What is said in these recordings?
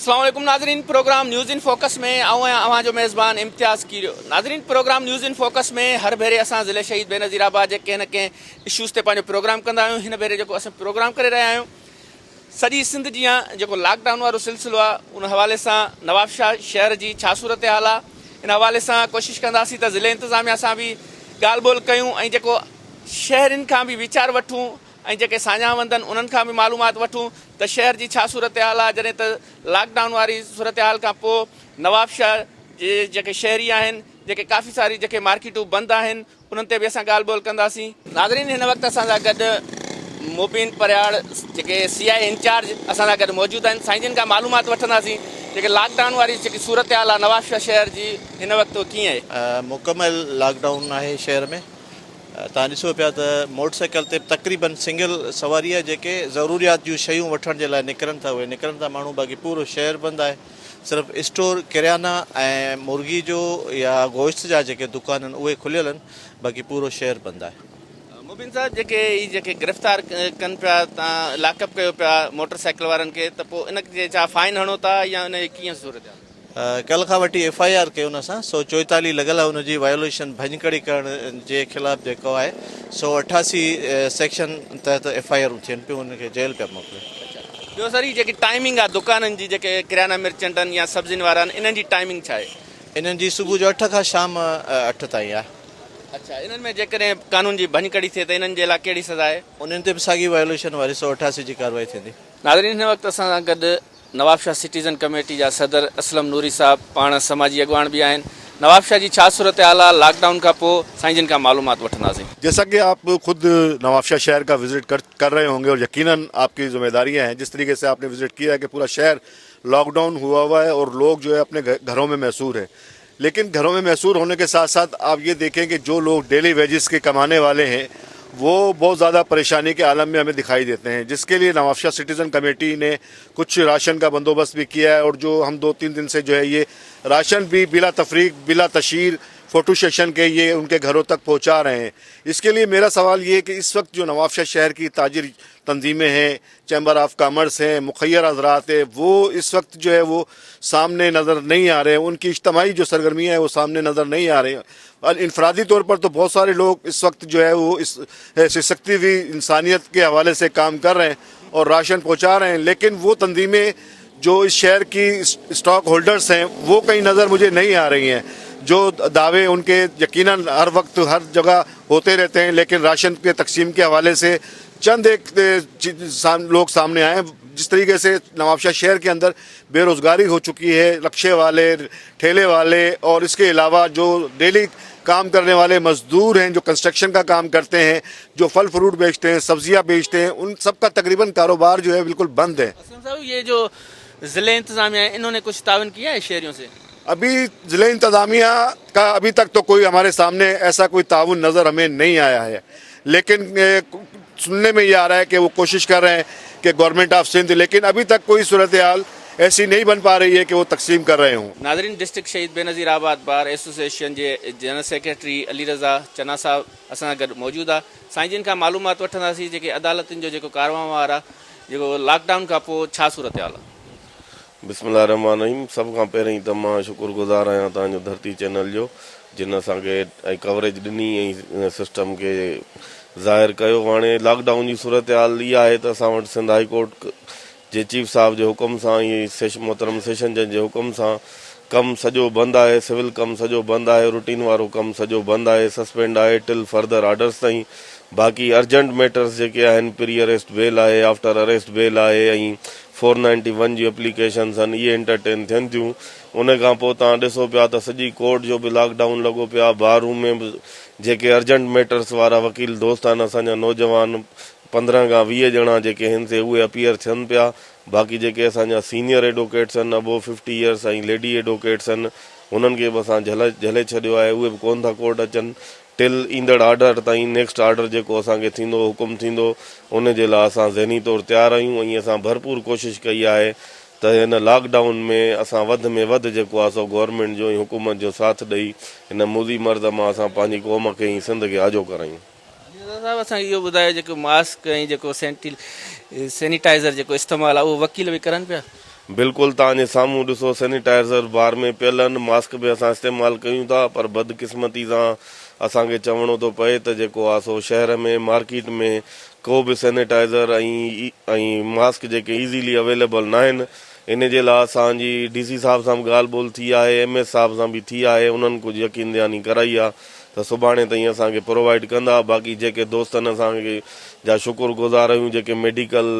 اسلام عليڪم ناظرين پروگرام نيوز ان فوڪس ۾ آئون آهيان اوهان جو ميزبان امتياز ڪيريو ناظرين پروگرام نيوز ان فوڪس ۾ هر ڀيري اسان ضلعي شهيد بينظير آباد جي ڪنهن نه ڪنهن اشوز تي پنهنجو پروگرام ڪندا آهيون هن ڀيري جيڪو اسان پروگرام ڪري رهيا آهيون سڄي سنڌ جيان جيڪو لاڪ ڊائون وارو سلسلو آهي ان حوالي سان نوابشاهه شهر جي ڇا صورتحال آهي ان حوالي سان ڪوشش ڪنداسين ته ضلعي انتظاميا سان به ڳالهه ٻولهه ڪيون ۽ جيڪو شهرين کان به ويچار وٺون ۽ جيڪي ساڃاهه وند آهن انهن کان به معلومات وٺون ته شهر جي ڇا صورتحال آهي جڏهن ته لاڪ ڊائون واري صورتحال کان پوء نوابشاهه جي جيڪي شهري آهن جيڪي ڪافي ساري جيڪي مارڪيٽون بند آهن انهن تي به اسان ڳالهه ٻولهه ڪنداسين. ناظرين هن وقت اسان سان گڏ مبين پرهياڙ جيڪي سي آء اي انچارج اسان سان گڏ موجود آهن سائين جن کان معلومات وٺنداسين جيڪي لاڪ ڊائون واري جيڪي صورتحال آهي نوابشاهه شهر جي هن وقت ڪيئن آهي. مڪمل لاڪ ڊائون آهي شهر ۾ توهان ڏسو پيا ته موٽر سائيڪل تي تقريبن سنگل سواري آهي جيڪي ضروريات جون شيون وٺڻ جي لاء نڪرن ٿا اهي نڪرن ٿا ماڻهو باقي پورو شهر بند آهي. صرف اسٽور ڪريانا ۽ مرغي جو يا گوشت جا جيڪي دڪان آهن اهي کليل آهن باقي پورو شهر بند آهي. مبين صاحب جيڪي هي جيڪي گرفتار ڪن پيا تان لاڪ اپ ڪيو پيا موٽر سائيڪل وارن کي ته پوء ان کي ڇا فائن هڻو ٿا يا ان جي ڪيئن صورتحال. ڪلهه کان وٺي ايف I R ڪئي ان سان 144 لڳل آهي ان جي وايوليشن ڀڃڪڙي ڪرڻ جي خلاف جيڪو آهي 188 سيڪشن تحت ايف I آرون ٿين پيون ان کي جيل پيا موڪلين. ٻيو سر هي جيڪي ٽائمنگ آ دڪانن جي جيڪي ڪريانا مرچنٽ آهن يا سبزين وارا آهن انهن جي ٽائمنگ ڇا آهي؟ انهن جي صبح جو اٺ کان شام اٺ تائين آهي. اڇا انهن ۾ جيڪڏهن قانون جي ڀڃڪڙي ٿئي ته انهن جي لاء ڪهڙي سزا آهي؟ انهن تي به ساڳي وايوليشن واري 188 جي ڪارروائي ٿيندي. ناظرين هن وقت اسان سان گڏ نوابشاهه سٽيزن ڪميٽي جا صدر اسلم نوري صاحب پاڻ سماجي اڳواڻ به آهن نوابشاهه جي ڇا صورتحال آهي لاڪ ڊائون کان پوء سائين جن کان معلومات وٺنداسين. جيسا ڪي آپ خود نوابشاهه شهر کا وزٽ ڪر رهي هونگي اور يقينن آپ ڪي ذمه داريان هين جس طريقي سي آپ ني وزٽ ڪيا هي ڪي پورا شهر لاڪ ڊائون هوا هوا هي اور لوگ جو هي اپني گهرون ۾ محصور هين ليڪن گهرون ۾ محصور هوني ڪي ساٿ ساٿ آپ يه ديکين ڪي جو لوگ ڊيلي ويجز ڪي ڪماني والي هين وو بهت زياده پريشاني ڪي عالم ۾ همين دکائي ديتي هين جس ڪي ليي نوابشاهه سٽيزن ڪميٽي ني ڪڇ راشن ڪا بندوبست ڀي ڪيا هي اور جو هم دو تين دن سي جو هي يه راشن ڀي بلا تفريق بلا تشهير فوٽو سيشن ڪي يه ان ڪي گهرو تڪ پهچا رهي هين اس ڪي ليي ميرا سوال يه هي ڪي اس وقت جو نوابشاهه شهر ڪي تاجر تنظيمين هين چيمبر آف ڪامرس هين مخير حضرات هين وو اس وقت جو هي وو سامني نظر نهين آ رهي ان ڪي اجتماعي جو سرگرمي هي وو سامني نظر نهين آ رهي انفرادي طور پر تو بهت ساري لوگ اس وقت جو هي وو اس سسڪتي هوئي انسانيت ڪي حوالي سي ڪام ڪر رهي هين اور راشن پهچا رهي هين ليڪن وو تنظيمين جو اس شهر ڪي اسٽاڪ هولڊرس هين وو ڪهين نظر مجهي نهين آ رهي هين جو دعوي ان ڪي يقينن هر وقت هر جگه هوتي رهتي هين ليڪن راشن ڪي تقسيم ڪي حوالي سي چند ايڪ لوگ سامني آئي هين جس طريقي سي نوابشاهه شهر ڪي اندر بي روزگاري هو چڪي هي رڪشي والي ٺيلي والي اور اس ڪي علاوه جو ڊيلي ڪام ڪرني والي مزدور هين جو ڪنسٽرڪشن ڪا ڪام ڪرتي هين جو ڦل فروٽ بيچتي هين سبزيان بيچتي هين ان سب ڪا تقريبن ڪاروبار جو هي بلڪل بند هي. اسلم صاحب يي جو ضلعي انتظاميه هي انهون ني ڪجھ تعاون ڪيا هي شهريون سي؟ ابي ضلعي انتظاميه ڪا ابي تڪ تو ڪوئي هماري سامني ايسا ڪوئي تعاون نظر همين نهين آيا هي ليڪن سنني ۾ يي آ رها هي ڪي وو ڪوشش ڪر رهي هين ڪي گورنمينٽ آف سنڌ ليڪن ابي تڪ ڪوئي صورتحال ايسي نهين بن پا رهي هي ڪي وو تقسيم ڪر رهي هون. ناظرين district Shaheed Benazirabad bar association جي جنرل سيڪريٽري علي رضا چنا صاحب اسان سان گڏ موجود آ سائين جن کان معلومات وٺنداسين جيڪي عدالتن جو جيڪو ڪاروهنوار آ جيڪو لاڪ ڊائون کان پوء ڇا صورتحال آ. بسم الله الرحمٰن الرحيم سڀ کان پهرين ته مان شڪر گذار آهيان توهان جو ڌرتي چينل جو جن اسان کي ۽ ڪوريج ڏني ۽ سسٽم کي ظاهر ڪيو هاڻي لاڪ ڊائون جي صورتحال اها آهي ته اسان وٽ سنڌ هائي ڪورٽ جي چيف صاحب جي حڪم سان ۽ سيش محترم سيشن جج جي حڪم سان ڪم سڄو بند آهي سول ڪم سڄو بند آهي روٽين وارو ڪم سڄو بند آهي سسپينڊ آهي ٽل فردر آرڊرس تائين باقي ارجنٽ ميٽرس جيڪي آهن پري اريسٽ بيل آهي آفٽر اريسٽ بيل آهي ۽ فور نائنٽي ون جون اپليڪيشنس آهن اهي انٽرٽين ٿين ٿيون ان کان پوء توهان ڏسو پيا ته سڄي ڪورٽ جو به لاڪ ڊائون لڳو پيو آهي بار روم ۾ به جيڪي ارجنٽ ميٽرس وارا وڪيل دوست آهن اسان جا نوجوان 15 کان 20 ڄڻا جيڪي هن سي اهي اپيئر ٿين پيا باقي جيڪي اسان جا سينيئر ايڊوڪيٽس آهن ابو ففٽي ايئرس ۽ ليڊي ايڊوڪيٽس آهن انهن کي به اسان جهلي ڇڏيو آهي اهي به ڪونه ٿا ڪورٽ اچن ٽل ايندڙ آرڊر تائين نيڪسٽ آرڊر جيڪو اسان کي ٿيندو حڪم ٿيندو ان جي لاء اسان ذهني طور تيار آهيون ۽ اسان ڀرپور ڪوشش ڪئي آهي ته هن لاڪ ڊائون ۾ اسان وڌ ۾ وڌ جيڪو آهي سو گورنمينٽ جو ۽ حڪومت جو ساٿ ڏئي هن موذي مرض مان اسان پنهنجي قوم کي ۽ سنڌ کي آجو ڪرايون. علي رضا صاحب اسان کي اهو ٻڌايو جيڪو ماسڪ ۽ جيڪو سينٽي سينيٽائزر جيڪو استعمال آهي اهو وڪيل به ڪرن پيا؟ بلڪل توهان جي سامهون ڏسو سينيٽائزر بار ۾ پيل آهن ماسڪ به اسان استعمال ڪيون ٿا پر بدقسمتي سان اسان کي چوڻو ٿو پئي ته جيڪو آ سو شهر ۾ مارڪيٽ ۾ ڪو به سينيٽائزر ۽ ماسڪ جيڪي ايزيلي اويليبل ناهن ان جي لاء اسان جي ڊي سي صاحب سان به ڳالهه ٻولهه ٿي آهي ايم ايس صاحب سان به ٿي آهي انهن ڪجهه يقين دهاني ڪرائي آ ته سڀاڻي تائين اسان کي پرووائيڊ ڪندا باقي جيڪي دوستن اسان کي جا شڪر گذار آهيون جيڪي ميڊيڪل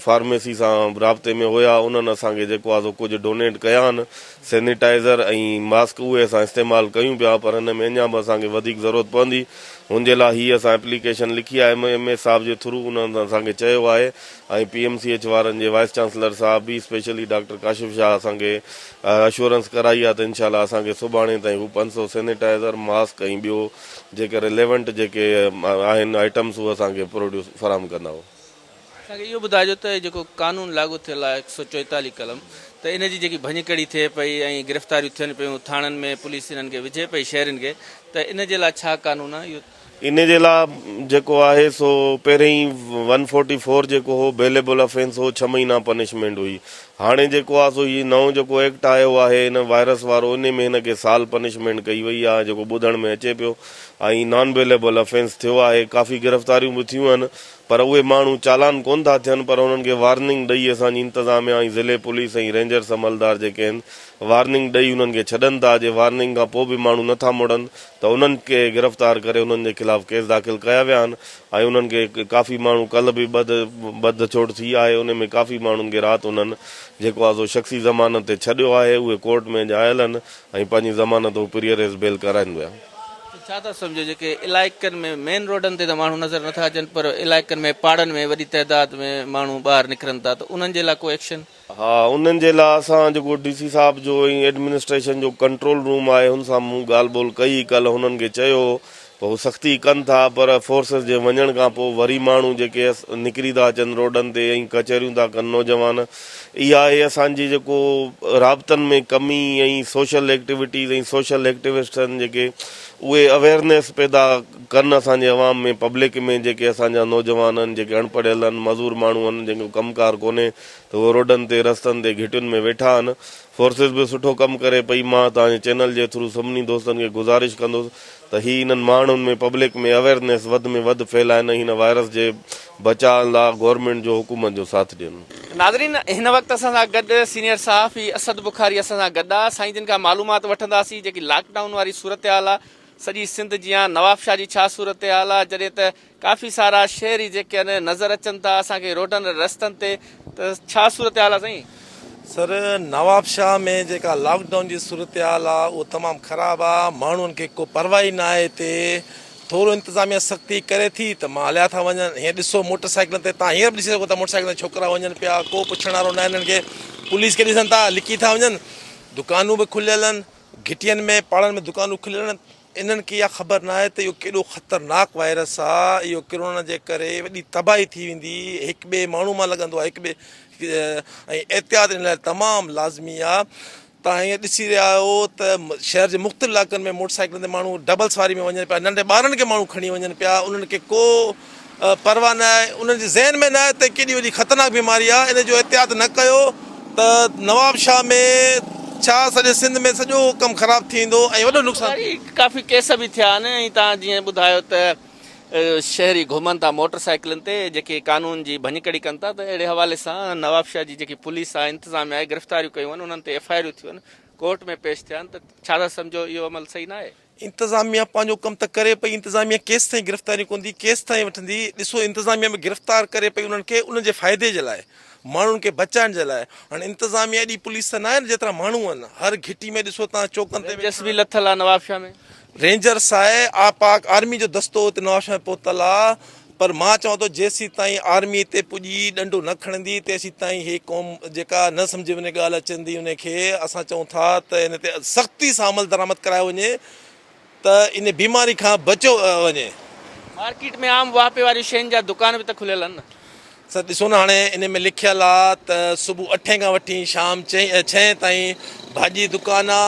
فارميسي سان رابطي ۾ هيا انهن اسان کي جيڪو آهي سو ڪجهه ڊونيٽ ڪيا آهن سينيٽائزر ۽ ماسڪ اهي اسان استعمال ڪيون پيا پر ان ۾ اڃا به اسان کي وڌيڪ ضرورت پوندي ان جي لاء هي اسان ايپليڪيشن لکي آهي ايم ايس صاحب جي ٿرو انهن اسان کي چيو آهي ۽ پي ايم سي ايڇ وارن جي وائيس چانسلر صاحب به اسپيشلي ڊاڪٽر ڪاشف شاهه اسان کي اشورنس ڪرائي آهي ته انشاء الله اسان کي سڀاڻي تائين هو 500 سينيٽائزر، ماسڪ ۽ ٻيو جيڪي رليونٽ جيڪي آهن آئٽمس هو اسان کي پروڊيوس فراهم ڪندا. اسان کي اهو ٻڌائجو ته جيڪو قانون لاڳو ٿيل آهي 144 قلم ته ان جي جيڪي ڀڃڪڙي ٿئي پئي ۽ گرفتاريون ٿين پيون ٿاڻن ۾ پوليس انهن کي وجهي پئي شهرين کي ته ان جي لاء ڇا قانون آهي اهو ان جي لاء جيڪو آهي سو پهرين ون فورٽي فور جيڪو هو بيليبل افينس هو ڇهه مهينا پنشمينٽ هئي هاڻي جيڪو آهي سو هي نئون جيڪو ايڪٽ آيو آهي ان وائرس وارو انهي ۾ هن کي سال پنشمينٽ ڪئي وئي آهي جيڪو ٻڌڻ ۾ اچي پيو ۽ نان بيليبل افينس ٿيو آهي ڪافي گرفتاريون به ٿيون آهن پر اهي ماڻهو چالان ڪون ٿا ٿين پر انهن کي وارننگ ڏئي اسان جي انتظاميا ۽ ضلعي پوليس ۽ رينجرس عملدار جيڪي آهن وارننگ ڏئي انهن کي ڇڏن ٿا، جي وارننگ کان پوء به ماڻهو نه ٿا مڙن ته انهن کي گرفتار ڪري انهن جي خلاف ڪيس داخل ڪيا ويا آهن ۽ انهن کي ڪافي ماڻهو ڪلهه به ٻڌ ٻڌ ڇوڙ ٿي آهي انهي ۾ ڪافي ماڻهن کي رات انهن جيڪو آهي سو شخصي ضمانت تي ڇڏيو آهي اهي ڪورٽ ۾ اڄ آيل آهن ۽ پنهنجي ضمانت هو پري اريسٽ بيل ڪرائين پيا. ته ڇا ٿا سمجهو جيڪي علائقن ۾ مين روڊن تي ته ماڻهو نظر نٿا اچن پر علائقن ۾ پاڙن ۾ وڏي تعداد ۾ ماڻهو ٻاهر نڪرن ٿا ته انهن جي لاء ڪو ايڪشن؟ ها انهن جي لاء اسان جيڪو ڊي سي صاحب جو ۽ ايڊمنسٽريشن جو ڪنٽرول روم آهي ان سان مون ڳالهه ٻولهه ڪئي ڪلهه هنن کي چيو ته هو سختي ڪن ٿا پر فورسز جي وڃڻ کان پوء وري ماڻهو جيڪي نڪري ٿا اچن روڊن تي ۽ ڪچهريون ٿا ڪن نوجوان اها آهي اسان جي جيڪو رابطن ۾ ڪمي ۽ سوشل ايڪٽيوٽيز ۽ سوشل ايڪٽيوسٽن جيڪي اهي اويئرنيس پيدا ڪن اسان جي عوام ۾ پبلڪ ۾ جيڪي اسان جا نوجوان آهن جيڪي اڻپڙهيل آهن مزور ماڻهو آهن جن جو ڪم ڪار ڪونهي ته اهي روڊن تي رستن تي گهٽين ۾ ويٺا آهن فورسز به سٺو ڪم ڪري پئي مان توهان جي چينل جي ٿرو سڀني دوستن کي گذارش ڪندس ته هي انهن ماڻهن ۾ پبلڪ ۾ اويرنيس وڌ ۾ وڌ ڦهلائن ۽ هن وائرس جي بچاء لا گورنمينٽ جو حڪومت جو ساٿ ڏين. ناظرين هن وقت اسان سان گڏ سينيئر صحافي اسد بخاري اسان سان گڏ آ سائين جن کان معلومات وٺنداسين جيڪي لاڪ ڊائون واري صورتحال آ سڄي سنڌ جيان نوابشاهه جي ڇا صورتحال آ جڏهن ته ڪافي سارا شهري جيڪي آهن نظر اچن ٿا اسان کي روڊن رستن تي ته ڇا صورتحال آ سائين؟ سر نوابشاهه ۾ جيڪا لاڪ ڊائون جي صورتحال آ اهو تمام خراب آ ماڻهن کي ڪو پرواهه ئي ناهي هتي ٿورو انتظاميا سختي ڪري ٿي ته مان هليا ٿا وڃن هينئر ڏسو موٽر سائيڪلن تي تان هينئر به ڏسي سگهو ٿا موٽر سائيڪلن تي ڇوڪرا وڃن پيا ڪو پڇڻ وارو ناهي هنن کي پوليس کي ڏسن ٿا لڪي ٿا وڃن دڪانون به کليل آهن گهٽين ۾ پاڙن ۾ دڪانون کليل آهن انهن کي اها خبر ناهي ته اهو ڪيڏو خطرناڪ وائرس آ، اهو ڪرونا جي ڪري وڏي تباهي ٿي ويندي، هڪ ٻئي ماڻهو مان لڳندو آ هڪ ٻئي ۽ احتياط ان لاء تمام لازمي آ. توهان هينئر ڏسي رهيا آهيو ته شهر جي مختلف علائقن ۾ موٽر سائيڪلن تي ماڻهو ڊبل سواري ۾ وڃن پيا، ننڍي ٻارن کي ماڻهو کڻي وڃن پيا، انهن کي ڪو پرواهه نه آهي، انهن جي ذهن ۾ نه آهي ته ڪيڏي وڏي خطرناڪ بيماري آهي، ان جو احتياط نه ڪيو ته نوابشاهه ۾ ڇا سڄي سنڌ ۾ سڄو ڪم خراب ٿي ويندو ۽ وڏو نقصان ٿيندو. ڪافي ڪيس به ٿيا آهن ۽ توهان جيئن ٻڌايو ته شهري گهمن ٿا موٽر سائيڪلن تي جيڪي قانون جي ڀڃڪڙي ڪن ٿا ته اهڙي حوالي سان نوابشاهه جي جيڪي پوليس آهي انتظاميا آهي گرفتاريون ڪيون آهن انهن تي ايف I آريون ٿيون آهن ڪورٽ ۾ پيش ٿيا آهن ته ڇا ٿا سمجهو اهو عمل صحيح ناهي؟ انتظاميا پنهنجو ڪم ته ڪري پئي انتظاميا ڪيستائين گرفتاريون ڪندي ڪيستائين وٺندي ڏسو انتظاميا به گرفتار ڪري پئي انهن کي انهن جي فائدي جي لاء ماڻهن کي بچائڻ جي لاء هاڻي انتظاميا ايڏي پوليس ته ناهي نه جيترا ماڻهو آهن هر گهٽي ۾ ڏسو تان چوڪن تي رينجرس به لٿل آ نوابشاهه ۾. رينجرس آهي آ پاڪ آرمي جو دستو اتي نوابشاهه ۾ پهتل آ پر مان چوان ٿو جيسيتائين آرمي اتي پڄي ڏنڊو نه کڻندي تيسيتائين هي قوم جيڪا نه سمجهي وڃي ڳالهه اچندي ان کي اسان چئون ٿا ته ان تي سختي سان عمل درآمد ڪرايو وڃي ته ان بيماري کان بچيو وڃي. مارڪيٽ ۾ عام واهپي واريون شين جا دڪان به ته کليل آهن نه. سر ڏسو نه هاڻي ان ۾ لکيل آ ته صبح اٺين کان وٺي شام ڇهين تائين ڀاڄي دڪان آ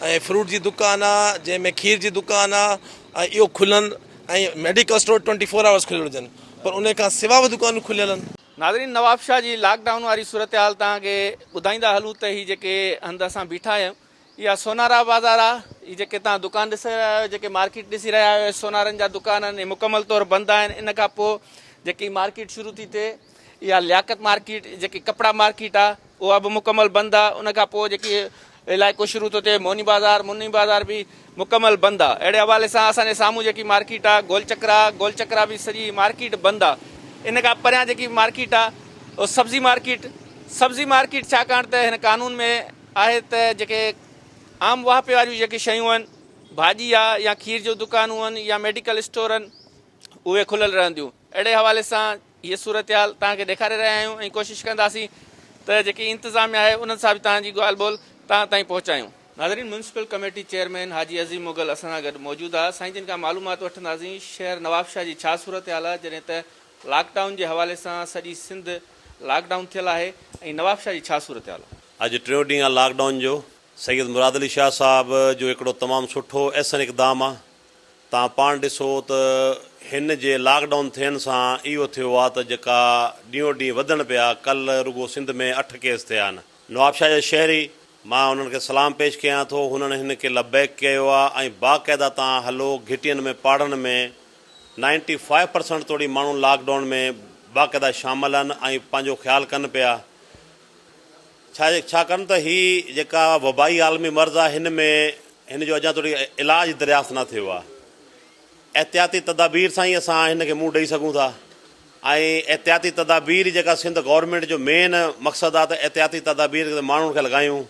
۽ فروٽ جي دڪان آ جنهن ۾ کير جي دڪان آ ۽ اهو کلن ۽ ميڊيڪل اسٽور 24 آورز کليل هجن پر ان کان سوا به دڪانون کليل آهن. ناظرين نوابشاهه جي لاڪ ڊائون واري صورتحال توهان کي ٻڌائيندا هلون ته هي جيڪي هنڌ اسان بيٺا آهيون اها سونارا بازار آهي هي جيڪي توهان دڪان ڏسي رهيا آهيو جيڪي مارڪيٽ ڏسي رهيا آهيو اهي سونارن جا دڪان آهن اهي مڪمل طور بند آهن ان کان پوء جيڪي مارڪيٽ شروع ٿي ٿئي اها لياقت مارڪيٽ جيڪي ڪپڙا مارڪيٽ آهي اها به مڪمل بند آهي ان کان پوء جيڪي علائقو شروع ٿو ٿئي موني بازار موني بازار به مڪمل بند آهي اهڙي حوالي سان اسان جي سامهون جيڪي مارڪيٽ آهي گول چڪرا گول چڪرا به سڄي مارڪيٽ بند آهي ان کان پريان جيڪي مارڪيٽ آهي اهو سبزي مارڪيٽ سبزي مارڪيٽ ڇاڪاڻ ته هن قانون ۾ آهي ته جيڪي عام واهپي واريون جيڪي شيون آهن ڀاڄي آهي يا کير جو دڪانون آهن يا ميڊيڪل اسٽور آهن اهي کليل رهنديون اهڙي حوالي سان هيء صورتحال توهان کي ڏيکاري رهيا آهيون ۽ ڪوشش ڪنداسين ته جيڪي انتظاميا آهي انهن سان به توهان جي ڳالهه ٻولهه توهان تائين پهچايون. ناظرين municipal committee chairman Haji Azeem Mughal اسان سان گڏ موجود آهي سائين جن کان معلومات وٺنداسين شهر نوابشاهه جي ڇا صورتحال آهي جڏهن ته لاڪ ڊائون جي حوالي سان سڄي سنڌ لاڪ ڊائون ٿيل آهي ۽ نوابشاهه جي ڇا صورتحال آهي. اڄ ٽيون ڏينهن آهي لاڪ ڊائون جو سيد مراد علي شاهه صاحب جو هڪڙو تمام سٺو احسن اقدام آهي توهان پاڻ ڏسو ته هن جي لاڪ ڊائون ٿيڻ سان اهو ٿيو آهي ته جيڪا ڏينهون ڏينهن وڌڻ پيا ڪلهه رڳو سنڌ ۾ اٺ ڪيس ٿيا آهن نوابشاهه جا شهري مان انهن کي سلام پيش ڪيان ٿو هنن هن کي لبيڪ ڪيو آهي ۽ باقاعده توهان هلو گهٽين ۾ پاڙن ۾ نائنٽي فائيو پرسنٽ توڙي ماڻهو لاڪ ڊائون ۾ باقاعده شامل آهن ۽ پنهنجو خيال ڪن پيا ڇا ڇاڪاڻ ته هي جيڪا وبائي عالمي مرض آهي هن ۾ هن جو اڃا توڙي علاج دريافت نه ٿيو آهي. احتياطي تدابير سان ئي اسان هن کي منهن ڏئي سگهون ٿا ۽ احتياطي تدابير جيڪا سنڌ گورنمينٽ جو مين مقصد آهي ته احتياطي تدابير ماڻهن کي لڳايون.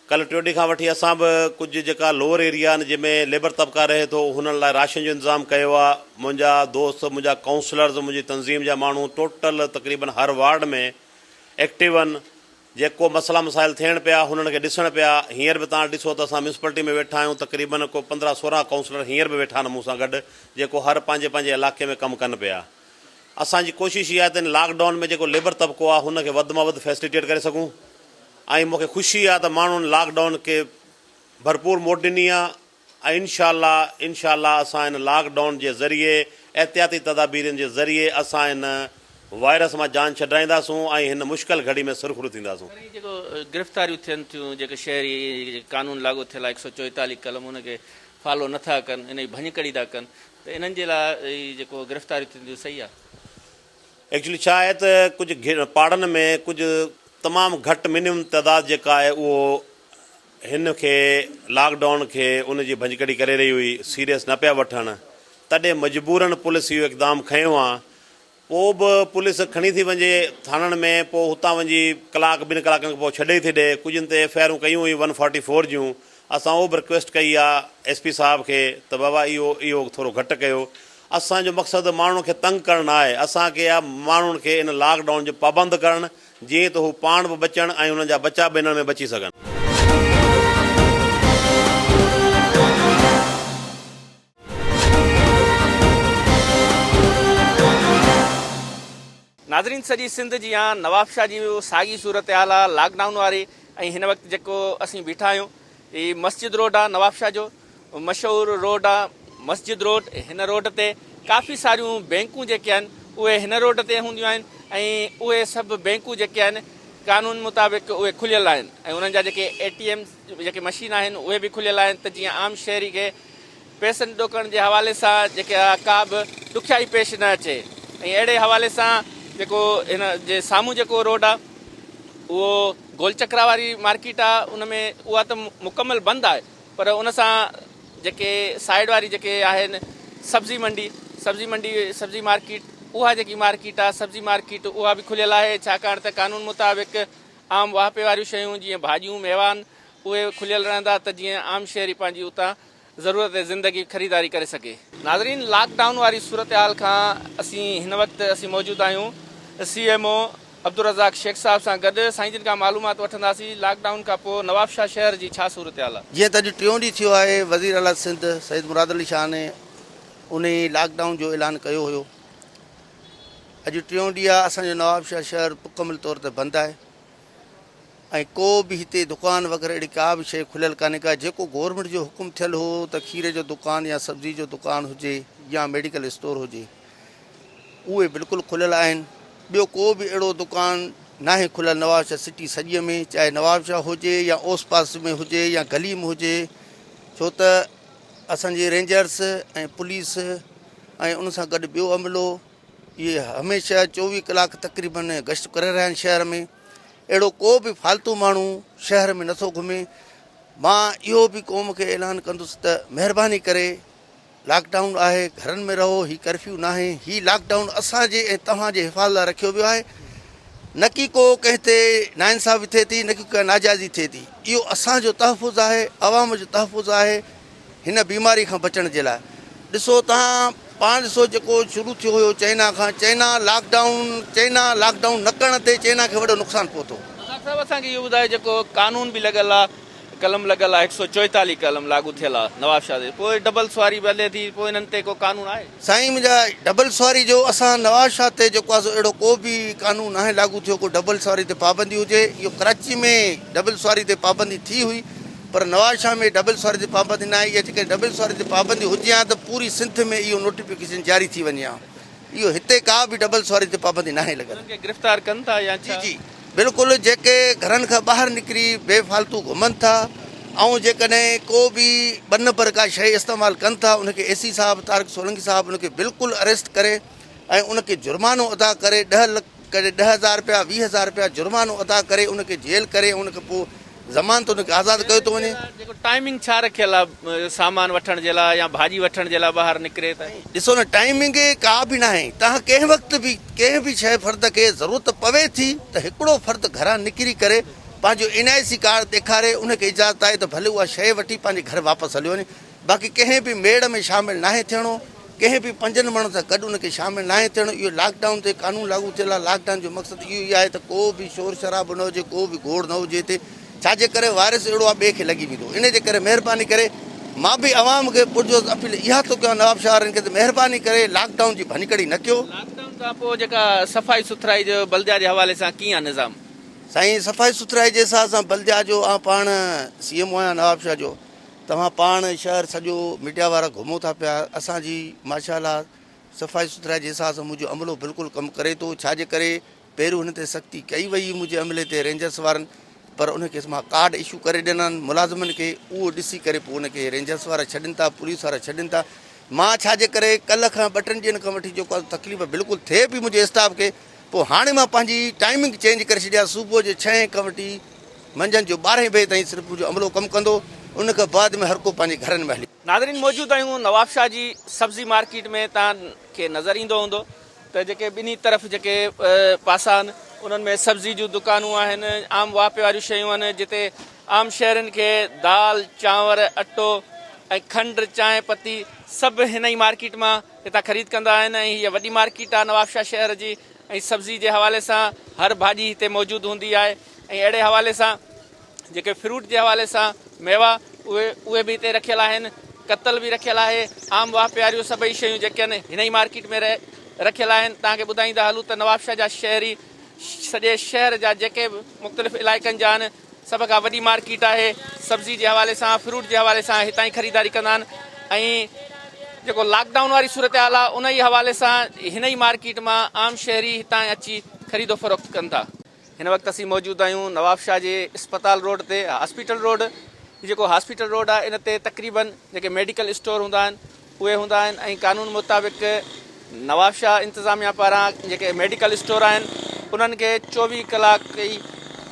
ڪلهه ٽيون ڏينهن کان وٺي اسان به ڪجهه جيڪا لوئر ايريا آهن جنهن ۾ ليبر طبقا رهي ٿو هنن لاء راشن جو انتظام ڪيو آهي منهنجا دوست منهنجا ڪائونسلرز منهنجي تنظيم جا ماڻهو ٽوٽل تقريبن هر وارڊ ۾ ايڪٽو آهن جيڪو مسئلا مسائل ٿيڻ پيا هنن کي ڏسڻ پيا هينئر به توهان ڏسو ته اسان ميونسپلٽي ۾ ويٺا آهيون تقريبن ڪو 15 16 ڪائونسلر هينئر به ويٺا آهن مون سان گڏ جيڪو هر پنهنجي پنهنجي علائقي ۾ ڪم ڪن پيا اسان جي ڪوشش اها آهي ته هن لاڪ ڊائون ۾ جيڪو ليبر طبقو آهي هن کي وڌ مان وڌ فيسليٽيٽ ڪري سگهون ۽ مون کي خوشي آ ته ماڻهن لاڪ ڊائون کي ڀرپور موٽ ڏني آ ۽ انشاء الله انشاء الله اسان ان لاڪ ڊائون جي ذريعي احتياطي تدابيرن جي ذريعي اسان ان وائرس مان جان ڇڏرائينداسون ۽ هن مشڪل گهڙي ۾ سرخرو ٿينداسون. سر هي جيڪو گرفتاريون ٿين ٿيون جيڪي شهري قانون لاڳو ٿيل آ 144 قلم ان کي فالو نه ٿا ڪن ان جي ڀڃڪڙي ٿا ڪن ته انهن جي لاء هي جيڪو گرفتاريون ٿين ٿيون صحيح آ؟ ايڪچولي ڇا آهي ته ڪجهه پاڙن ۾ ڪجهه تمام گهٽ منيمم تعداد جيڪا آهي اهو هن کي لاڪ ڊائون کي ان جي ڀڃڪڙي ڪري رهي هئي سيريس نه پيا وٺن تڏهن مجبورن پوليس اهو اقدام کنيو آ پوء به پوليس کڻي ٿي وڃي ٿاڻن ۾ پوء هتان وڃي ڪلاڪ ٻن ڪلاڪن کان پوء ڇڏي ٿي ڏي ڪجهن تي ايف I آرون ڪيون هيون ون فورٽي فور جون اسان اهو به رڪويسٽ ڪئي آ ايس پي صاحب کي ته بابا اهو اهو ٿورو گهٽ ڪيو اسان جو مقصد ماڻهن کي تنگ ڪرڻ نه آهي، اسان کي آهي ماڻهن کي ان لاڪ ڊائون جو پابند ڪرڻ جيئن ته هو پاڻ به بچڻ ۽ انهن جا ٻچا به انهن ۾ بچي سگهن. ناظرين سڄي سنڌ جيان نوابشاهه جي به ساڳي صورتحال آهي لاڪ ڊائون واري ۽ هن وقت جيڪو اسين بيٺا آهيون هي مسجد روڊ آهي نوابشاهه جو مشهور روڊ آ مسجد روڊ هن روڊ تي ڪافي ساريون بينڪون جيڪي آهن اهي هن روڊ تي هونديون آهن ۽ اهي سڀ بينڪون جيڪي آهن قانون مطابق اهي کليل آهن ۽ انهن جا جيڪي اي ٽي ايم جيڪي مشين آهن اهي به کليل آهن ته جيئن عام شهري کي پئسن ڏوڪڻ جي حوالي سان جيڪي ڪا به ڏکيائي پيش نه اچي ۽ اهڙي حوالي سان جيڪو هن جي سامهون جيڪو روڊ آ اهو گول چڪرا واري مارڪيٽ آ ان ۾ اها ته مڪمل بند آهي پر ان سان جيڪي سائيڊ واري جيڪي آهن سبزي منڊي سبزي منڊي سبزي مارڪيٽ اها جيڪي مارڪيٽ آهي سبزي مارڪيٽ اها به کليل آهي ڇاڪاڻ ته قانون مطابق عام واهپي واريون شيون جيئن ڀاڄيون ميوان اهي کليل رهندا ته جيئن عام شهري پنهنجي اتان ضرورت زندگي خريداري ڪري سگهي. ناظرين لاڪ ڊائون واري صورتحال کان اسين هن وقت اسين موجود آهيون C M O Abdul Razzaq Shaikh صاحب سان گڏ سائين جن کان معلومات وٺنداسين لاڪ ڊائون کان پوء نوابشاهه شهر جي ڇا صورتحال آهي. جيئن ته اڄ ٽيون ڏينهن ٿيو آهي وزير اعليٰ سنڌ سيد مراد علي شاهه ني انهي لاڪ ڊائون جو اعلان ڪيو هيو اڄ ٽيون ڏينهن آهي اسان جو نوابشاهه شهر مڪمل طور تي بند آهي ۽ ڪو به هتي دڪان وغيره اهڙي ڪا به شيء کليل ڪانهي ڪا جيڪو گورنمينٽ جو حڪم ٿيل هو ته کير جو دڪان يا سبزي جو دڪان هجي يا ميڊيڪل اسٽور هجي اهي بلڪل کليل آهن. ٻيو ڪو به اهڙو دڪان ناهي کليل نوابشاهه سٽي سڄي ۾ چاهي نوابشاهه هجي يا اوس پاس ۾ هجي يا گلي ۾ هجي ڇو ته اسان جي رينجرس ۽ پوليس ۽ ان سان گڏ ٻيو عملو اهي هميشه 24 ڪلاڪ تقريبن گشت ڪري رهيا آهن شهر ۾ اهڙو ڪو به فالتو ماڻهو شهر ۾ نٿو گهمي مان اهو به قوم کي اعلان ڪندس ته مهرباني ڪري لاڪ ڊائون آهي گهرن ۾ رهو هي ڪرفيو ناهي هي لاڪ ڊائون اسان جي ۽ توهان جي حفاظت لاء رکيو ويو آهي نه ڪي ڪو ڪنهن تي ناانصافي ٿئي ٿي نه ڪي ڪا ناجائزي ٿئي ٿي اهو اسان جو تحفظ آهي عوام جو تحفظ آهي هن بيماري کان بچڻ جي لاء ڏسو توهان پاڻ ڏسو جيڪو شروع ٿيو هيو چائنا کان China lockdown China lockdown نه ڪرڻ تي چائنا کي وڏو نقصان پهتو. رزاق صاحب اسان کي اهو ٻڌايو جيڪو قانون به لڳل آ قلم لڳل آ 144 قلم لاڳو ٿيل آ نوابشاهه تي پوء ڊبل سواري به هلي ٿي پوء انهن تي ڪو قانون آهي؟ سائين منهنجا ڊبل سواري جو اسان نوابشاهه تي جيڪو آ سو اهڙو ڪو به قانون ناهي لاڳو ٿيو ڪو ڊبل سواري تي پابندي هجي اهو ڪراچي ۾ ڊبل سواري تي پابندي ٿي هئي پر نوابشاهه ۾ ڊبل سواري تي پابندي ناهي اها جيڪڏهن ڊبل سواري تي پابندي هجي ها ته پوري سنڌ ۾ اهو نوٽيفڪيشن جاري ٿي وڃي ها اهو هتي ڪا به ڊبل سواري تي پابندي ناهي لڳل. انهن کي گرفتار ڪن ٿا يا جي ڇا؟ جي بلڪل جيڪي گهرن کان ٻاهر نڪري بي فالتو گهمن ٿا ۽ جيڪڏهن ڪو به ٻه نمبر ڪا شيء استعمال ڪن ٿا ان کي اي سي صاحب طارق سولنگي صاحب ان کي بلڪل اريسٽ ڪري ۽ ان کي جرمانو ادا ڪري ڏهه لک ڪڏهن 10,000 رپيا 20,000 رپيا جرمانو ادا ڪري ان کي جيل ڪري ان کان پوء ضمانت ان کي آزاد ڪيو ٿو وڃي. جيڪو ٽائمنگ ڇا رکيل آ سامان وٺڻ جي لاء يا ڀاڄي وٺڻ جي لاء ٻاهر نڪري ته. ڏسو نه ٽائمنگ ڪا به ناهي توهان ڪنهن وقت به ڪنهن به شيء فرد کي ضرورت پوي ٿي ته هڪڙو فرد گهران نڪري ڪري پنهنجو اين آء سي ڪارڊ ڏيکاري ان کي اجازت آهي ته ڀلي اها شيء وٺي پنهنجي گهر واپس هليو وڃي باقي ڪنهن به ميڙ ۾ شامل ناهي ٿيڻو، ڪنهن به پنجن ماڻهن سان گڏ ان کي شامل ناهي ٿيڻو، اهو لاڪ ڊائون تي قانون لاڳو ٿيل آهي، لاڪ ڊائون جو مقصد اهو ئي آهي ته ڪو به شور شرابو نه هجي، ڪو به گوڙ نه هجي هتي، ڇا جي ڪري وائرس اهڙو آهي ٻئي کي لڳي ويندو، ان جي ڪري مهرباني ڪري مان به عوام کي پرجوش اپيل اها ٿو ڪيان نوابشاهه وارن کي ته مهرباني ڪري لاڪ ڊائون جي ڀڃڪڙي نه ڪيو. لاڪ ڊائون کان پوء جيڪا صفائي سٿرائي جو بلديا جي حوالي سان ڪيئن آهي نظام؟ سائين صفائي سٿرائي جي حساب سان بلديا جو آئون پاڻ سي ايم او آهيان نوابشاهه جو، توهان پاڻ شهر سڄو ميڊيا وارا گهمو ٿا پيا اسان جي ماشاء الله صفائي سٿرائي جي حساب سان منهنجو عملو بلڪل ڪم ڪري ٿو ڇا جي ڪري پهريون هن تي سختي ڪئي وئي منهنجي عملي تي رينجرس وارن پر ان کي مان ڪارڊ اشو ڪري ڏنا آهن ملازمن کي اهو ڏسي ڪري پوء ان کي رينجرس وارا ڇڏين ٿا پوليس وارا ڇڏين ٿا مان ڇا جي ڪري ڪلهه کان ٻه ٽن ڏينهن کان وٺي جيڪو تڪليف بلڪل ٿئي پئي منهنجي اسٽاف کي پوء هاڻي مان پنهنجي ٽائمنگ چينج ڪري ڇڏي آهي صبح جي ڇهين کان وٺي منجهند جو ٻارهين بجي تائين صرف منهنجو عملو ڪم ڪندو ان کان بعد ۾ هر ڪو پنهنجي گهرن ۾ هلي. ناظرين موجود آهيون نوابشاهه جي سبزي مارڪيٽ ۾ توهان کي نظر ايندو هوندو ته جيڪي ٻنهي طرف جيڪي پاسا آهن انهن ۾ سبزي جون دڪانون آهن عام واهپي واريون شيون آهن جتي عام شهرين کي دال چانور اٽو ۽ کنڊ چانهه پتي سڀ هن ئي مارڪيٽ مان هتان خريد ڪندا آهن ۽ هيء وڏي مارڪيٽ آهي نوابشاهه شهر جي ۽ سبزي جي حوالي سان هر ڀاڄي هتي موجود هوندي آهي ۽ اهڙي حوالي سان جيڪي فروٽ جي حوالي سان ميوا اهي اهي به هتي رکيل آهن ڪتل به رکيل آهي عام واهپي واريون سڀئي شيون جيڪي آهن هن ئي مارڪيٽ ۾ رکيل آهن توهان کي ٻڌائيندا هلون ته نوابشاهه جا شهري سڄي شهر جا جيڪي به مختلف علائقن جا آهن سڀ کان وڏي مارڪيٽ آهي سبزي جي حوالي سان فروٽ جي حوالي سان هتان ئي خريداري ڪندا آهن ۽ جيڪو لاڪ ڊائون واري صورتحال آهي ان ئي حوالي سان هن ئي مارڪيٽ مان عام شهري هتان اچي خريد و فروخت ڪن ٿا. هن وقت اسين موجود آهيون نوابشاهه جي اسپتال روڊ تي هاسپيٽل روڊ هي جيڪو هاسپيٽل روڊ آهي ان تي تقريبن جيڪي ميڊيڪل اسٽور هوندا آهن اهي هوندا آهن ۽ قانون مطابق نوابشاهه انتظاميا پاران جيڪي ميڊيڪل اسٽور آهن انهن کي 24 ڪلاڪ ئي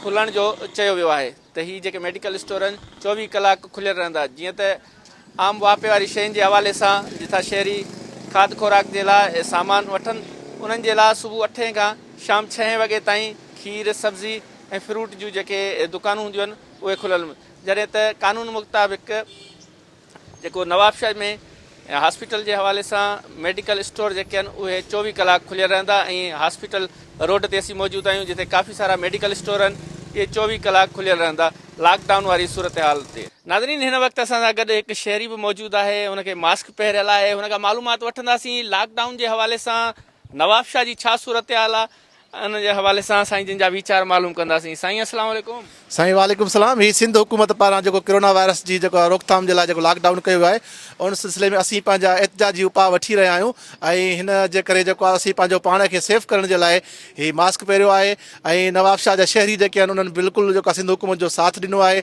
کلڻ جو چيو ويو آهي ته هي جيڪي ميڊيڪل اسٽور آهن 24 ڪلاڪ کليل رهندا جيئن ته عام واهپي واري شين جي حوالي سان جتان شهري کاڌ خوراڪ جي لاء سامان وٺن انهن جي لاء صبح اٺين کان شام ڇهين وڳي تائين کير، سبزي ۽ فروٽ جون جيڪي دڪانون هونديون آهن اهي کليل جڏهن ته قانون مطابق جيڪو نوابشاهه ۾ هاسپيٽل جي حوالي سان ميڊيڪل اسٽور جيڪي آهن اهي 24 ڪلاڪ کليل رهندا ۽ هاسپيٽل روڊ تي اسين موجود آهيون جتي ڪافي سارا ميڊيڪل اسٽور آهن اهي 24 ڪلاڪ کليل رهندا لاڪ ڊائون واري صورتحال تي. ناظرين هن وقت اسان سان گڏ هڪ شهري به موجود آهي هن کي ماسڪ پهريل آهي هن کان معلومات وٺنداسين لاڪ ڊائون جي حوالي سان نوابشاهه جي ڇا صورتحال آهي ان جي حوالي سان سائين جن جا ويچار معلوم ڪنداسين. سائين السلام عليڪم. سائين وعليڪم السلام هي سنڌ حڪومت پاران جيڪو ڪرونا وائرس جي جيڪو روڪٿام جي لاء جيڪو لاڪ ڊائون ڪيو ويو آهي ان سلسلي ۾ اسين پنهنجا احتجاجي اپاء وٺي رهيا آهيون ۽ هن جي ڪري جيڪو آهي اسين پنهنجو پاڻ کي سيف ڪرڻ جي لاء هي ماسڪ پهريو آهي ۽ نوابشاهه جا شهري جيڪي آهن انهن بلڪل جيڪو سنڌ حڪومت جو ساٿ ڏنو آهي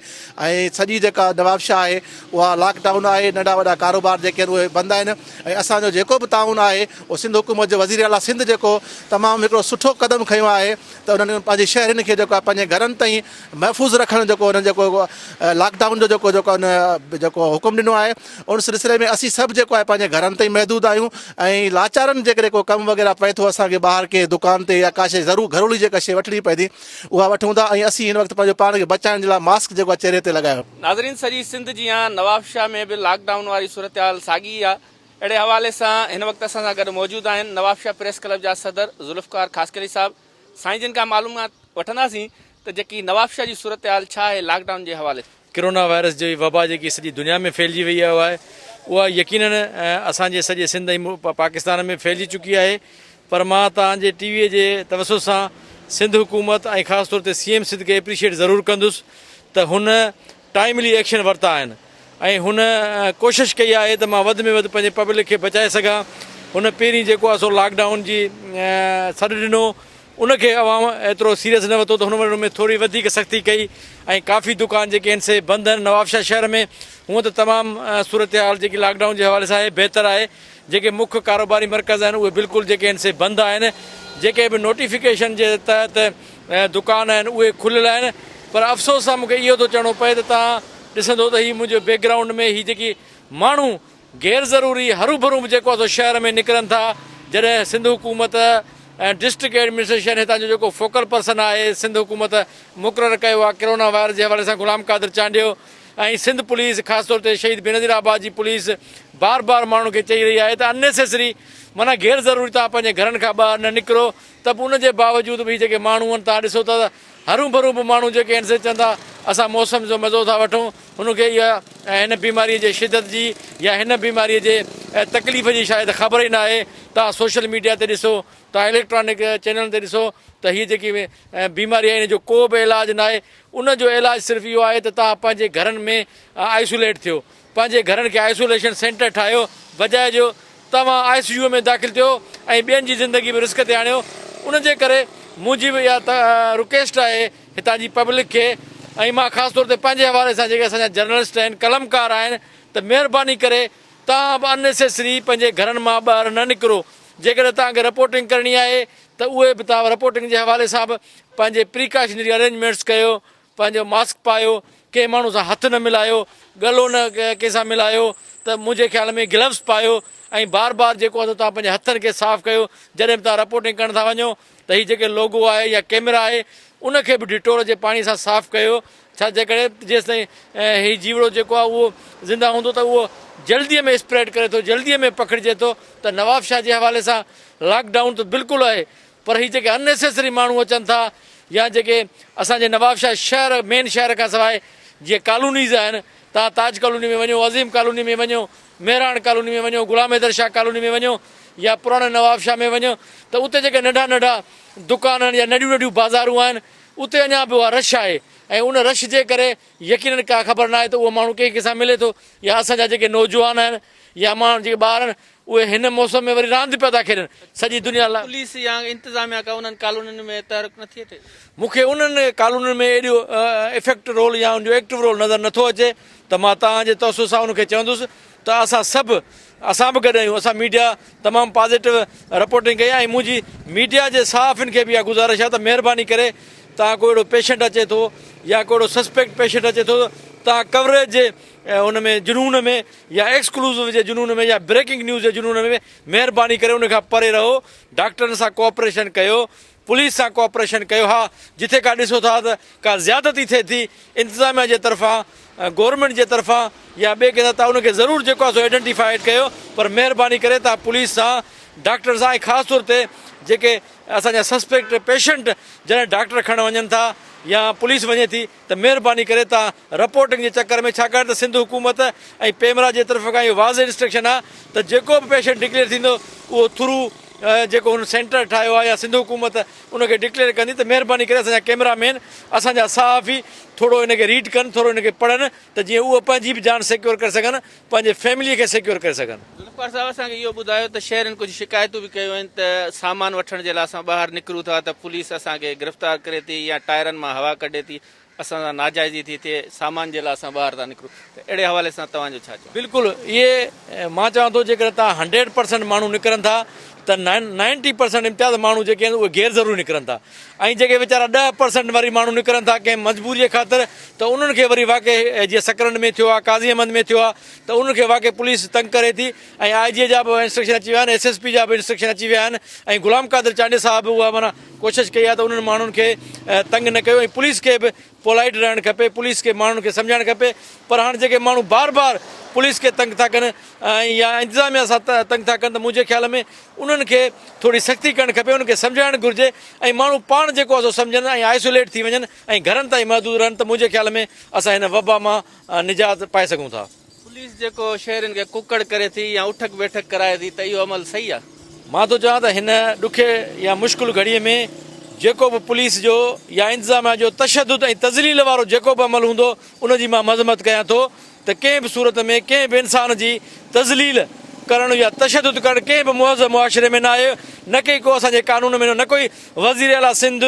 ۽ سڄي جيڪا نوابشاهه آهي اها لاڪ ڊائون آهي ننڍا وڏا ڪاروبار جيڪي آهن اهي بند آهن ۽ اسان جو جيڪو به تعاون آهي اهو سنڌ حڪومت جو وزير اعليٰ سنڌ جيڪو تمام هڪڙو سٺو قدم کنيو آهي ته انهن پنهنجي شهرين کي جيڪو آهي پنهنجي گهرن تائين محفوظ رکڻ جيڪو انهن جيڪو لاڪ ڊائون جو جيڪو جيڪو ان جيڪو حڪم ڏنو آهي ان سلسلي ۾ اسين سڀ جيڪو آهي پنهنجي گهرن تائين محدود آهيون ۽ لاچارن جيڪڏهن ڪو ڪم وغيره پئي ٿو اسان کي ٻاهر ڪنهن دڪان تي يا ڪا شيء ضرور گهرولي جيڪا شيء وٺڻي پئي ٿي اها وٺون ٿا ۽ اسين هن وقت پنهنجو پاڻ کي بچائڻ جي لاء ماسڪ جيڪو آهي چهري تي لڳايو. ناظرين سڄي سنڌ جيان نوابشاهه ۾ به لاڪ ڊائون واري صورتحال ساڳي ئي آهي اهڙي حوالي سان هن وقت اسان سان گڏ موجود آهن نوابشاهه پريس ڪلب جا صدر ذوالفقار خاصخيلي صاحب سائين جن کان معلومات وٺنداسين ته جيڪي نوابشاهه جي صورتحال ڇا آهي لاڪ ڊائون جي حوالي سان. ڪرونا وائرس جي وبا جيڪي سڄي دنيا ۾ ڦهلجي وئي آهي اها يقينن اسان جي سڄي سنڌ ۽ پاڪستان ۾ ڦهلجي چڪي آهي پر مان توهان جي ٽي وي جي توسط سان سنڌ حڪومت ۽ خاص طور تي سي ايم سنڌ کي اپريشيٽ ضرور ڪندس ته هن ٽائملي ايڪشن ورتا آهن ۽ هن ڪوشش ڪئي آهي ته مان وڌ ۾ وڌ پنهنجي پبلڪ کي بچائي سگهان هن پهرين جيڪو آهي سو لاڪ ڊائون جي سڏ ڏنو ان کي عوام ايترو سيريس نه ورتو ته هن وري ان ۾ ٿوري وڌيڪ سختي ڪئي ۽ ڪافي دڪان جيڪي آهن سي بند آهن نوابشاهه شهر ۾ هونء ته تمام صورتحال جيڪي لاڪ ڊائون جي حوالي سان آهي بهتر آهي جيڪي مک ڪاروباري مرڪز آهن اهي بلڪل جيڪي آهن سي بند آهن جيڪي به نوٽيفڪيشن جي تحت دڪان آهن اهي کليل آهن پر افسوس سان مونکي اهو ٿو چوڻو پئي ته توهان ڏسندو ته هي منهنجو بيڪ گرائونڊ ۾ هي جيڪي ماڻهو غير ضروري هروڀرو به جيڪو آهي سو شهر ۾ نڪرن ٿا جڏهن سنڌ حڪومت ۽ ڊسٽرڪٽ ايڊمنسٽريشن هتان جو جيڪو فوڪل پرسن آهي سنڌ حڪومت مقرر ڪيو آهي ڪرونا وائرس جي حوالي سان غلام قادر چانڊيو ۽ سنڌ پوليس خاص طور تي شهيد بينظير آباد جي پوليس بار بار ماڻهن کي چئي رهي آهي ته ان نيسيسري معنيٰ غير ضروري توهان پنهنجي گهرن کان ٻاهر نه نڪرو ته به ان جي باوجود به هي جيڪي ماڻهو آهن توهان ڏسو ته هرون ڀرون به ماڻهو جيڪي آهن سي چون ٿا اسان موسم جو مزو ٿا وٺون هن کي اها هن بيماري جي شدت جي يا هن بيماري جي تڪليف جي شايد خبر ئي نه آهي توهان سوشل ميڊيا تي ڏسو توهان اليڪٽرانڪ چينلن تي ڏسو ته هي جيڪي بيماري آهي ان جو ڪو به علاج نه آهي ان جو علاج صرف اهو آهي ته توهان پنهنجي گهرن ۾ آئسوليٽ ٿيو پنهنجي گهرن کي آئسوليشن سينٽر ٺاهيو بجاء جو توهان آء سي يو ۾ داخل ٿيو ۽ ٻين جي زندگي به رسڪ تي آڻيو ان جي ڪري منهنجي به اها رڪويسٽ آهي هتان جي پبلڪ کي ۽ مان خاص طور تي پنهنجي حوالي سان جيڪي اسان جا جرنلسٽ آهن قلمڪار آهن ته مهرباني ڪري توهان به ان نيسيسري پنهنجي گهرن مان ٻاهر نه نڪرو جيڪڏهن توهان کي رپورٽنگ ڪرڻي آهي ته اهي به توهان رپورٽنگ جي حوالي سان به پنهنجي پريڪاشنري ارينجمينٽس ڪيو پنهنجو ماسڪ پايو، ڪنهن ماڻهو سان هٿ نه ملايو، ڳلو نه ڪنهن سان ملايو ته منهنجي خيال ۾ گلوز پايو ۽ بار بار جيڪو آهي سو توهان پنهنجي هٿن کي صاف ڪيو جڏهن به توهان رپورٽنگ ڪرڻ ٿا وڃو ته هي جيڪي لوگو آهي يا ڪيمرا آهي ان کي به ڊيٽول جي پاڻي سان صاف ڪيو ڇا جي ڪري جيستائين هي جيوڙو جيڪو آهي اهو زنده هوندو ته اهو جلدي ۾ اسپريڊ ڪري ٿو جلدي ۾ پکڙجي ٿو ته نوابشاهه جي حوالي سان لاڪ ڊائون ته بلڪل آهي پر هي جيڪي ان نيسيسري ماڻهو اچن ٿا يا جيڪي اسان جي نوابشاهه شهر مين شهر کان سواء جيئن ڪالونيز آهن توهان تاج ڪالوني ۾ وڃو عظيم ڪالوني ۾ وڃو مهراڻ ڪالوني ۾ وڃو غلام حيدر شاهه ڪالوني ۾ وڃو يا پراڻي نوابشاهه ۾ وڃو ته اتي جيڪي ننڍا ننڍا دڪان آهن يا ننڍيون ننڍيون بازارون آهن اتي اڃا به اها رش آهي ۽ ان رش جي ڪري يقينن ڪا خبر ناهي ته اهو ماڻهو ڪنهن ڪنهن سان ملي ٿو يا اسان جا جيڪي نوجوان آهن يا ماڻهو جيڪي ٻار آهن اهي هن موسم ۾ وري راند پيا ٿا کيڏن سڄي دنيا لاء. پوليس يا انتظاميا ڪا انهن ڪالونين ۾ تحرڪ نٿي اچي. مون کي انهن ڪالونين ۾ ايڏو افيڪٽ رول يا ان جو ايڪٽو رول نظر نٿو اچي ته مان توهان جي توسط سان ان کي چوندس ته اسان سڀ اسان به گڏ آهيون اسان ميڊيا تمام پازيٽو رپورٽنگ ڪئي آهي ۽ منهنجي ميڊيا جي صحافين کي به اها گذارش آهي ته مهرباني ڪري توهان ڪو اهڙو پيشنٽ اچي ٿو يا ڪو اهڙو سسپيڪٽ پيشنٽ اچي ٿو ته توهان ڪوريج جي ان ۾ جنون ۾ يا ايڪسڪلوزو جي جنون ۾ يا بريڪنگ نيوز جي جنون ۾ مهرباني ڪري ان کان پري رهو ڊاڪٽرن سان ڪوآپريشن ڪيو پوليس سان ڪوآپريشن ڪيو ها جٿي ڪا ڏسو ٿا ته ڪا زيادتي ٿئي ٿي انتظاميا جي طرفان گورنمينٽ جي طرفان يا ٻئي ڪنهن سان ته ان کي ضرور جيڪو آهي سو آئيڊنٽيفائيڊ ڪيو پر مهرباني ڪري تان پوليس سان ڊاڪٽر سان ۽ خاص طور تي جيڪي اسان جا سسپيڪٽ پيشنٽ جڏهن ڊاڪٽر کڻڻ وڃن ٿا يا پوليس وڃي ٿي ته مهرباني ڪري توهان رپورٽنگ جي چڪر ۾ ڇاڪاڻ ته سنڌ حڪومت ۽ پيمرا جي طرف کان اهو واضح انسٽرڪشن آهي ته جيڪو به پيشنٽ ڊڪليئر ٿيندو اهو ٿرو جيڪو هن سينٽر ٺاهيو آهي يا سنڌ حڪومت ان کي ڊڪليئر ڪندي ته مهرباني ڪري اسان جا ڪيمرا مين اسان جا صحافي ٿورو ان کي ريڊ ڪن ٿورو ان کي پڙهن ته جيئن اهو پنهنجي به جان سيڪيور ڪري سگهن پنهنجي فيملي کي سيڪيور ڪري سگهن. ذوالفقار صاحب اسان کي اهو ٻڌايو ته شهرين ڪجهه شڪايتون به ڪيون آهن ته سامان وٺڻ جي لاء اسان ٻاهر نڪرون ٿا ته پوليس اسان کي گرفتار ڪري ٿي يا ٽائرن مان هوا ڪڍي ٿي اسان سان ناجائزي ٿي ٿئي سامان جي لاء اسان ٻاهر ٿا نڪرون ته اهڙي حوالي سان توهان جو ڇا چوڻ. بلڪل اهي مان چوان ٿو جيڪڏهن توهان هنڊريڊ پرسنٽ ماڻهو نڪرن ٿا ته نائنٽي پرسنٽ امتياز ماڻهو جيڪي آهن اهي غير ضروري نڪرن ٿا ۽ جيڪي ويچارا 10% وري ماڻهو نڪرن ٿا ڪنهن مجبوري خاطر ته انهن کي وري واقعي جيئن سڪرنڊ ۾ ٿيو آهي قاضي احمد ۾ ٿيو آهي ته انهن کي واقعي پوليس تنگ ڪري ٿي ۽ آء جي جا به انسٽرڪشن اچي ويا آهن ايس ايس پي جا به انسٽرڪشن اچي ويا آهن ۽ غلام قادر چانڊيي صاحب به اها معنيٰ ڪوشش ڪئي آهي ته انهن ماڻهن کي تنگ نه ڪيو ۽ پوليس کي به پولائيٽ رهڻ کپي پوليس کي ماڻهن کي سمجهائڻ کپي پر هاڻ جيڪي ماڻهو بار بار پوليس کي تنگ ٿا ڪن ۽ يا انتظاميا سان تنگ ٿا ڪن ته منهنجي خيال ۾ انهن کي ٿوري سختي ڪرڻ کپي انهن کي سمجهائڻ گهرجي ۽ ماڻهو پاڻ جيڪو آهي سو سمجهن ۽ آئسوليٽ ٿي وڃن ۽ گهرن تائين محدود رهن ته منهنجي خيال ۾ اسان هن وبا مان نجات پائي سگهون ٿا. پوليس جيڪو شهرين کي ڪڪڙ ڪري ٿي يا اٺڪ بيٺڪ ڪرائي ٿي ته اهو عمل صحيح آهي؟ مان ٿو چوان ته هن ڏکي يا مشڪل گهڙيء ۾ جيڪو به پوليس جو يا انتظاميا جو تشدد ۽ تذليل وارو جيڪو به عمل هوندو ان جي مان مذمت ڪيان ٿو ته ڪنهن به صورت ۾ ڪنهن به انسان جي تذليل ڪرڻ يا تشدد ڪرڻ ڪنهن به مهذب معاشري ۾ نه آهي نه ڪي ڪو اسان جي قانون ۾ نه ڪوئي وزير اعليٰ سنڌ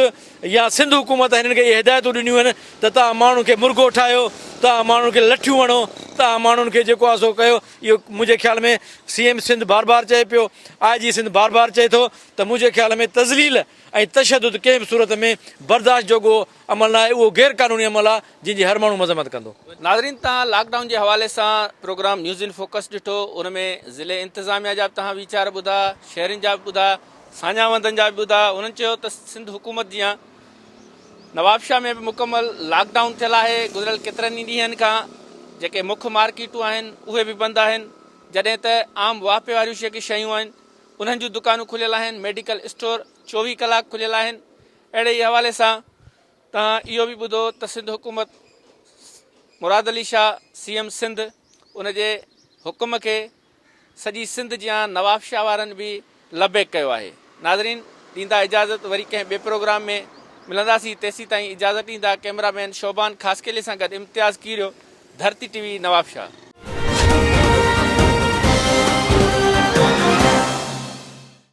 يا سنڌ حڪومت هنن کي اهي هدايتون ڏنيون آهن ته توهان ماڻهن کي مرغو ٺاهيو، توهان ماڻهن کي لٺيون هڻو، توهان ماڻهن کي جيڪو آهي سو ڪيو، اهو منهنجي خيال ۾ سي ايم سنڌ بار بار چئي پيو، آء جي سنڌ بار بار چئي ٿو ته منهنجي خيال ۾ تذليل ۽ تشدد ڪنهن به صورت ۾ برداشت جوڳو عمل ناهي، اهو غير قانوني عمل آهي جنهن جي هر ماڻهو مذمت ڪندو. ناظرين توهان لاڪ ڊائون جي حوالي سان پروگرام نيوز ان فوڪس ڏٺو ان ۾ ضلعي انتظاميا جا به توهان ويچار ٻڌا، شهرين جا به ٻڌا، ساڃاهه وندن جا به ٻڌا، هنن چيو ته سنڌ حڪومت جيان نوابشاهه ۾ به مڪمل لاڪ ڊائون ٿيل آهي، گذريل ڪيترن ئي ڏينهن کان جيڪي مک مارڪيٽون آهن اهي به بند آهن، جڏهن ته عام واهپي واريون جيڪي شيون آهن انهن جون دڪانون کليل آهن، ميڊيڪل اسٽور 24 ڪلاڪ کليل آهن، اهڙي ئي حوالي سان توهان اهو به ٻڌو ته سنڌ حڪومت مراد علي شاهه سي ايم سنڌ ان جي حڪم کي سڄي سنڌ جيان نوابشاهه وارن به لبيڪ ڪيو آهي. ناظرين ڏيندا اجازت وري ڪنهن ٻئي پروگرام ۾ ملنداسين تيسيتائين اجازت ڏيندا ڪئميرا مين شوبان خاصخيلي سان گڏ امتياز ڪيريو ڌرتي ٽي وي نوابشاهه.